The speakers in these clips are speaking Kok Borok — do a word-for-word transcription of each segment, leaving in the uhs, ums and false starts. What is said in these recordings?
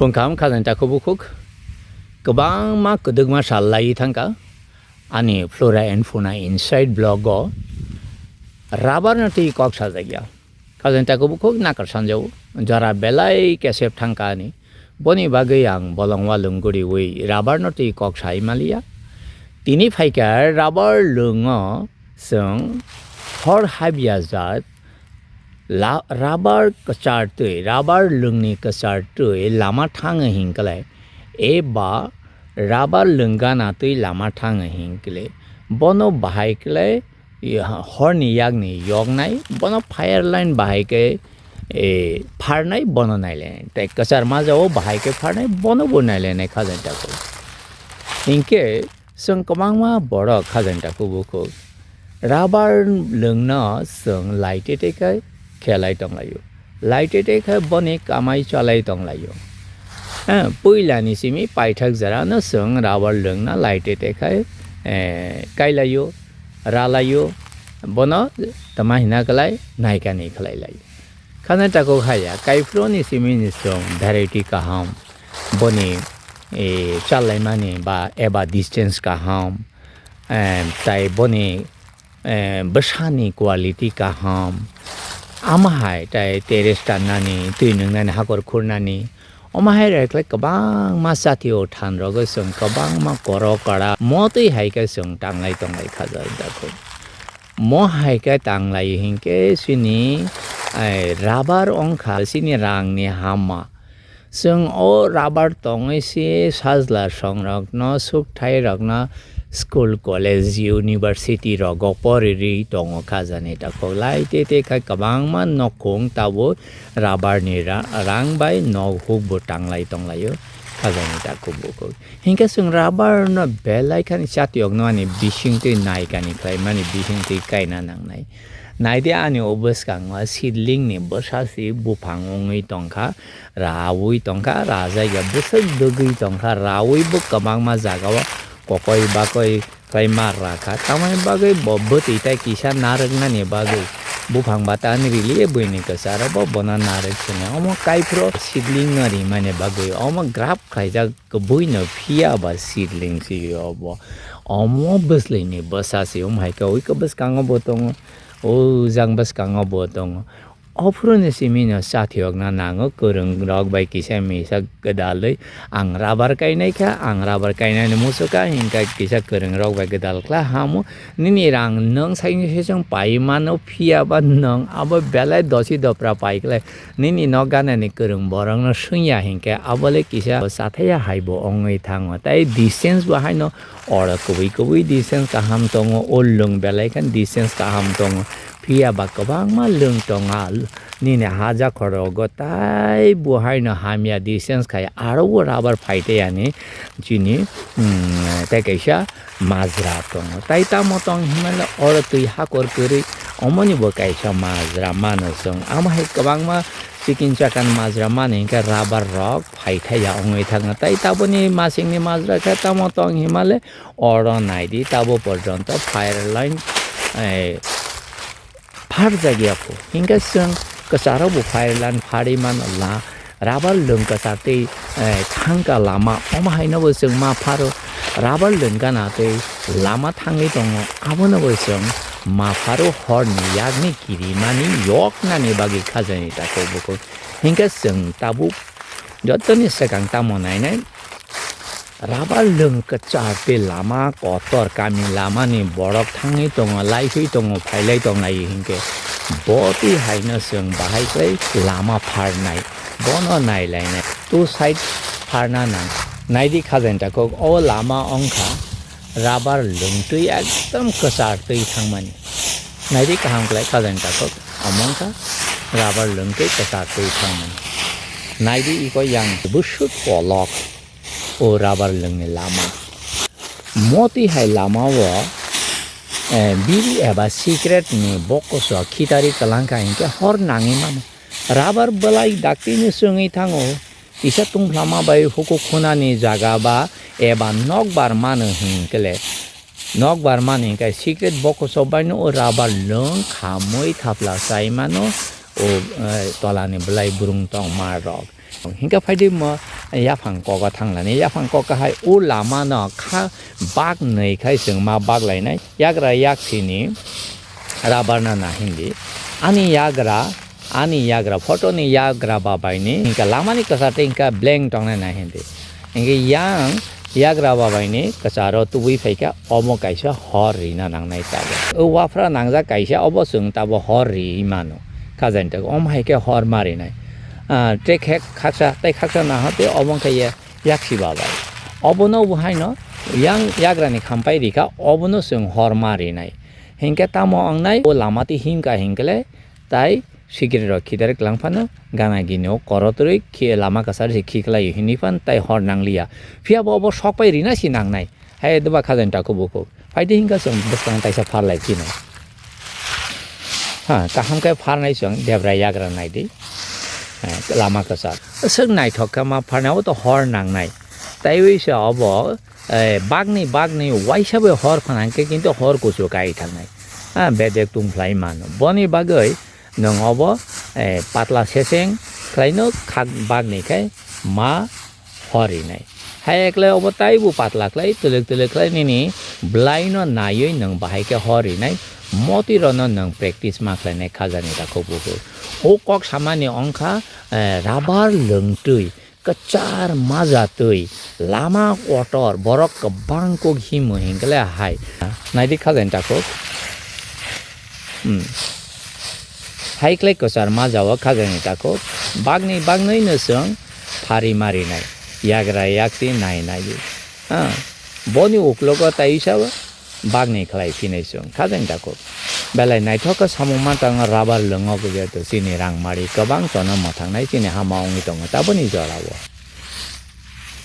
Bwkham khajani takhuk bukhuk kwbangma kwdwkma sal laiwi thangkha ani Flora and Fauna Inside blog o rubber no twi kok sajakya. Khajani takhuk bukhuk nakar sanjao jora belai kesep thangkha ani. Boni bagwi ang bolong walwng guriwi rubber no twi kok sai maliya. Tini phaikha rubber lwngo chwng hor habya jat la-, rubber kwchar twi, rubber lwngni kwchar twi lama thango hinklai, eba rubber lwngana twi lama thango hinklai, bono bahai klai, i, horni yakni yoknai, bono fire line bahai khe, e, pharnai, bono nailainai. Tei kwchar majao bahai khe pharnai, bono bo nailainai khajani takhuk. Hinkhe, Chwng kwbangma borok khajani takhuk bukhuk rubber lwngno chwng lai tete khe khelai tonglaio. Lai tete khe boni kamai chalai tonglaio. Eh, puilani simi paithak jora no chwng rubber lwngno lai tete khe, eh, kailaio, ralaio, bono tama hina khlai naikani khlai laio. Khajani takhuk haya, kaiphuru ni simi ni chwng variety kaham, boni, eh, chalaimani ba eba distance kaham, eh, tai boni, eh, bwsani quality kaham, ama hai tai terrace tannani, twi nwngnani, hakor khurnani, omo hai rok khlai kwbangma chatio than rogo chwng kwbangma koro kara motwi hai khe chwng tanglai tonglai khajak dakho. Mo hai khe tanglai hinkhe chini, ai, rubber wngkha chini rangni hama. Chwng o rubber tongwi se sajla songrokno, sukthai rokno school, college, university rogo poriri tongo khajani takhuk. Lai tete khai kwbangma nokhung tabuk rubber ni ra-, rang bai nok huk bo tanglai tonglaio khajani takhuk bukhuk. Hinkhe chwng rubber no belai khani chatiyokno ani bisingtwi naikani khlaimani bisingtwi kaina nangnai. Naidi ani o bwskango seedling ni bwsa se buphang wngwi tongkha, rawi tongkha, rajaiya bwswk dwgwi tongkha, rawi bo kwbangma jagao kokoi bakoi khlai mar rakha. Tamoni bagwi bo bwtwi tai kisa narwknani bagwi buphang bata ani rili buini kwcharo bo bono narwk sini. Omo kaiphuru seedling no rimani bagwi omo graft khlaijak. Kwbui no phiya ba seedling si obo. Omo bwsli ni bwsa si um hai khe ui khe bwskango bo tongo. O jang bwskango bo tongo. Ophuru ni simi no chathiyokna nango kwrwng rok bai kisa misa gwdalwi ang rubber kainai kha, ang rubber kainani muchukha hinkhe kisa kwrwng rok bai gwdal khlai hamo. Nini rang nwng sai se chwng pai mano phiya ba nwng abo belai dosi dopra pai khlai. Nini nok ganani kwrwng borokno swngya hinkhe, abole kisa chathaya hai bo wngwi thango. Tai distance bo haino oro kwbui kwbui distance kaham tongo, o lwng belai khe distance kaham tongo. Phiya ba kwbangma lwng tongo, nini ha jakhorogo tai bo haino hamya distance khai aro bo rubber phaitayani chini, mm, tei kaisa majra tongo. Tai tamo tong hinmale oro twi hakor kwrwi omoni bo kaisa majra mano chwng. Amo hai kwbangma chikin chakan majra mani hinkhe rubber rok phaithaya wngwi thangna. Tai taboni masingni majra khe tamo tong hinmale oro naidi tabo porjonto fire line, eh, pharjakya pho. Hinkhe chwng kwcharo bo fire line pharwi mano la, rubber lwng kwchar tei, eh, thangka lama, omo haino bo chwng ma pharo. Rubber lwng gana tei lama thangwi tongo, abono bo chwng ma pharo horni yakni kirimani yoknani bagwi khajani takhuk bukhuk. Hinkhe chwng tabuk jotoni swkang tamo nainai. Rubber lwng kwchar tei lama kotor, kami lamani borok thangwi tongo, laifwi tongo, phailai tonglai hinkhe bo twi haino chwng bahai khlai lama pharnai, bono nailainai, two side pharna nang. Naidi khajani takhuk, o lama wngkha rubber lwng twi ekdom kwchar twi thangmani. Naidi kaham khlai khajani takhuk, omo wngkha rubber lwng twi kwchar twi thangmani. Naidi iko yang bwswk kolok. O rubber lwngni lama. Motwi hai lama o, eh, biri eba cigarette ni bokoso khitari kwlangkha hinkhe hor nangwi mano. Rubber bwlai daktino chwngwi thango. Kisa tungphlama bai hukukhunani jaga ba eba nokbar mano hinkhe le. Nokbar mani hinkhe cigarette bokoso baino o rubber lwng khamwi thapla chai mano o, eh, tolani bwlai brung tongma rok. Hinkhe phaidi mo yaphang kogo thanglani. Yaphang kogo hai o lama no kha bak nwi khai chwng ma bak lainai. Yagra yaksini rubber no na hindi. Ani yagra, ani yagra, photo ni yagra babai ni hingka lama ni kwchar tei hingka blank tongnai na hindi. Hingke yang yagra babai ni kwcharo tubui phaikha, omo kaisa hor rina nangnai tabuk. O waphra nangjak kaisa, obo chwng tabuk hor ri mano. Khajani tak, omo hai khe hor ma rinai. Ah, tei khe khaksa, tei khaksa naha tei omo khe ye yaksi babai. Obono bo haino yang yagrani khampai rikha, obono chwng hor ma rinai. Hinkhe tamo wngnai, o lama twi himkha hinkhe le tai sikiri rok khidarik lang phano gana gini o korotorwi khi lama kwchar se khiklai hinwi phan tai hor nangliya. Phiya bo obo sokpai rina si nangnai. Hai doba khajani takhuk bukhuk. Phaidi hinkha chwng bwskang taisa pharlai phino. Ha, kaham khe pharnai chwng debra yagra naidi. Ha, lama kwchar. Swk naithok khe ma pharnai, obo to hor nangnai. Taiwi se obo, eh, bagni, bagni waisa bai hor phanang khe kintu hor kuchuk kai thangnai. Ha, bedek tungphlai mano. Boni bagwi nwng obo, eh, patla seseng khlaino khak bagni khe ma hor rinai. Hai ekle obo taibo patla khlai, twlwk twlwk khlai nini bwlaino naiwi nwng bahai khe hor rinai, motwi rono nwng practice ma khlainai khajani takhuk bukhuk. O kok samani ongkha, eh, rubber lwngtwi, kwchar majatwi, lama kotor, borok kwbang kok himo hinkhe le hai. Naidi khajani takhuk. Hmm. Hai khlai kwchar majao khajani takhuk. Bagni bagnwino chwng phari marinai. Yagra yaksi nai nai. Ha. Boni uklogo taisa bagni khlai phinai chwng. Khajani takhuk. Belai naithok khe samung ma tang rubber lwngo khe to chini rang mari kwbang tono mwthangnai chini hama wngwi tongo taboni jorao.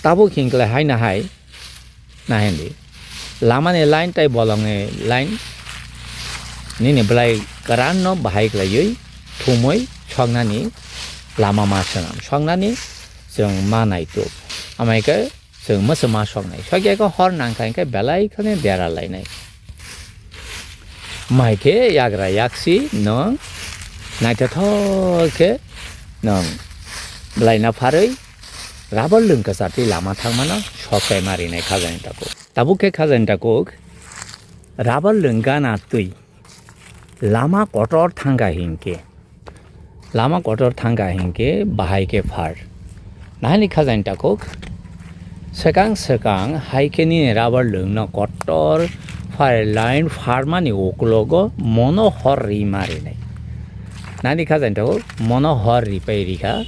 Tabuk hinkhlai haino hai. Nahendi. Lamani line tei bolongni line nini belai kwran no bahai khlaiwi thumwi soknani lama ma swnam. Soknani chwng ma naituk. Amai khe chwng mwswma soknai. Sokya khe hor nangkha hinkhe belai kheno dera lainai. Mai khe yagra yaksi nwng naithothok khe nwng belaina pharwi rubber lwng kwchar twi lama thangmano sok kai ma rinai khajani takhuk. Tabuk khe khajani takhuk rubber lwng gana twi lama kotor thangkha hinkhe, lama kotor thangkha hinkhe bahai khe phar. Nahani khajani takhuk, swkang swkang hai khe nini rubber lwngno kotor fire line pharmani uklogo mono hor ri ma rinai. Nani khajani takhuk, mono hor ripai rikha.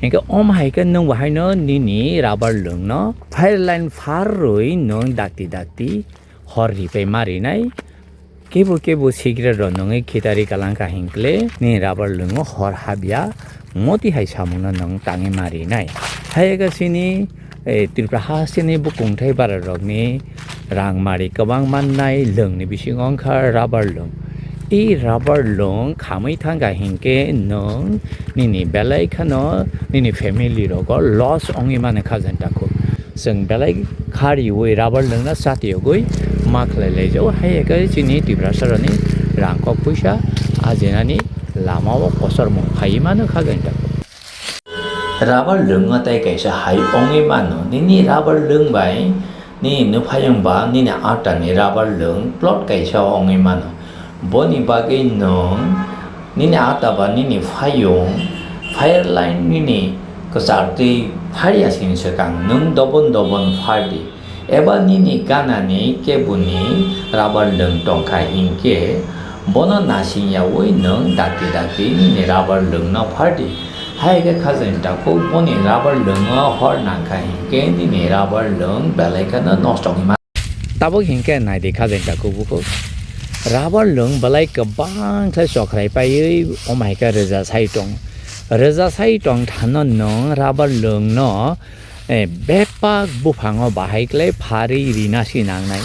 Hinkhe om hai khe nwng bahaino nini rubber lwngno fire line pharwi nwng dakti dakti hor ripai ma rinai. Kebo kebo cigarette rok nwngwi khitari kalangkha hinkle nini rubber lwngo hor habya moti hai samungno nwng tangwi ma rinai. Hayega chini, eh, Tripura hasteni bukung thai bara rokni rang mari kwbang mannai lwngni bisingo wngkha rubber lwng. I rubber lwng khamwi thangkha hinkhe nwng nini belai kheno nini family rogo loss wngwi mano khajani takhuk. Chwng belai kha riwi rubber lwngno chatiyogwi ma khlai laijao, hai khe chini Tiprasarokni rangkok puisa ajinani lamao kochormung phaiwi mano khajani takhuk. Rubber lwngno tei kaisa hai wngwi mano, nini rubber lwng bai nini nuphayung ba nini atani rubber lwng plot kaisa wngwi mano. Boni bagwi nwng nini ata ba nini phayung fire line nini kwchar twi pharya sini swkang nwng dobon dobon phardi. Eba nini ganani keboni rubber lwng tongkha hinkhe bono nasing yaui nwng dakti dakti nini rubber lwngno phardi. Hai khe khajani takhuk boni rubber lwngo hor nangkha hinkhe nini rubber lwng belai kheno nosto wngwi mano. Tabuk hinkhe naidi khajani takhuk bukhuk. Rubber lwng belai kwbang khe chokrai paiwi omo hai khe rwja sai tong. Rwja sai tong thano nwng rubber lwngno, eh, bepak buphango bahai khlai pharwi rina si nangnai.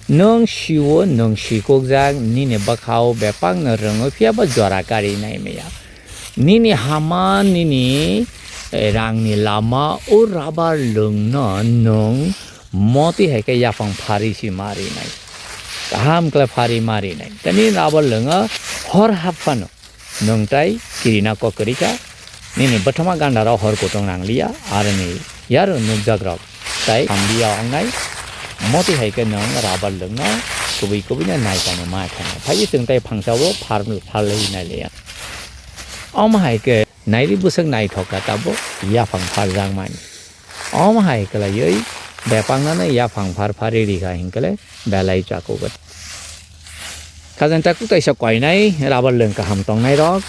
Nwng sio, nwng sikokjak, nini bwkhao bepakno rwngo, phiya bo jora karwi nai maya. Nini hama, nini, eh, rangni lama o rubber lwngno nwng motwi hai khe yaphang pharwi si ma rinai. Kaham khlai pharwi ma rinai. Tei nini rubber lwngo hor hap phano nwng tai kirina kok kwrwi kha. Nini bwthoma ganda rok hor kutung nang liya, aroni yaro nukjak rok tai hambiya wngnai. Moti hai khe nwng rabar lwngno kubui kubui no nai kani ma thangna. Phai chwng tai phangsa o phar pharlai nai liya. Omo hai khe nairi bwswk naithok kha tabuk yaphang pharjak mani. Omo hai kwlaiwi bepang nano yaphang phar phar riri kha hinkhe le belai chakugwi. Khajang takuk taisa koinai rabar lwng kaham tongnai rok,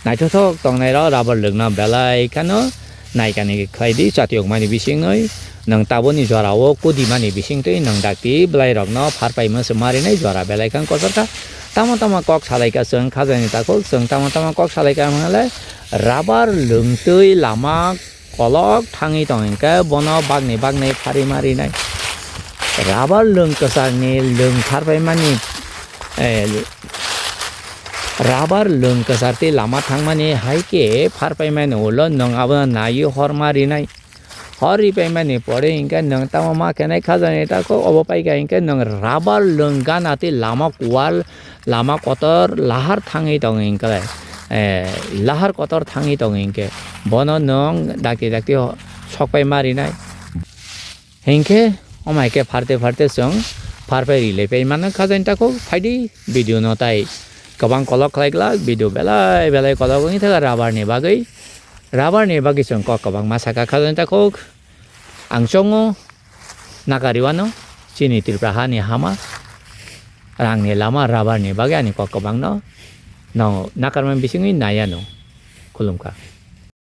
naithothok tongnai rok rabar lwngno belai kheno naikani khlai di chati okmani bisingwi nwng taboni jorao kudimani bisingtwi nwng dakti bwlairokno pharpaima se marinai jora belai khang kotor kha. Tamo tamo kok salai kha chwng khajani takuk chwng tamo tamo kok salai kha hwnle rabar lwngtwi lama kolok thangwi tong hinkhe bono bagni bagni phari marinai. Rabar lwng kwcharni lwng pharpaimani, eh, rabar lwng kwchar tei lama thangmani hai khe pharpaimani ulo nwng abono naiwi hor marinai. Hor ripaimani pore hinkhe nwng tamo ma khenai khajani takuk obo paikha hinkhe nwng rabar lwng gana tei lama kuwal lama kotor lahar thangwi tong hinkhe, eh, lahar kotor thangwi tong hinkhe bono nwng dakti dakti ho-, sokpai marinai. Hinkhe omo hai khe pharte pharte chwng pharpai rilaipai mano khajani takuk phaidi video no tai kwbang kolok khlai glak video belai belai kolok wngwi thaka rabar ni bagwi. Rabar ni bagwi chwng kok kwbangma saka khajani takuk. Ang chongo nakariwano chini Tripura hani hama rangni lama rabar ni bagwi ani kok kwbangno no nakarmani bisingwi naiano khulumkha.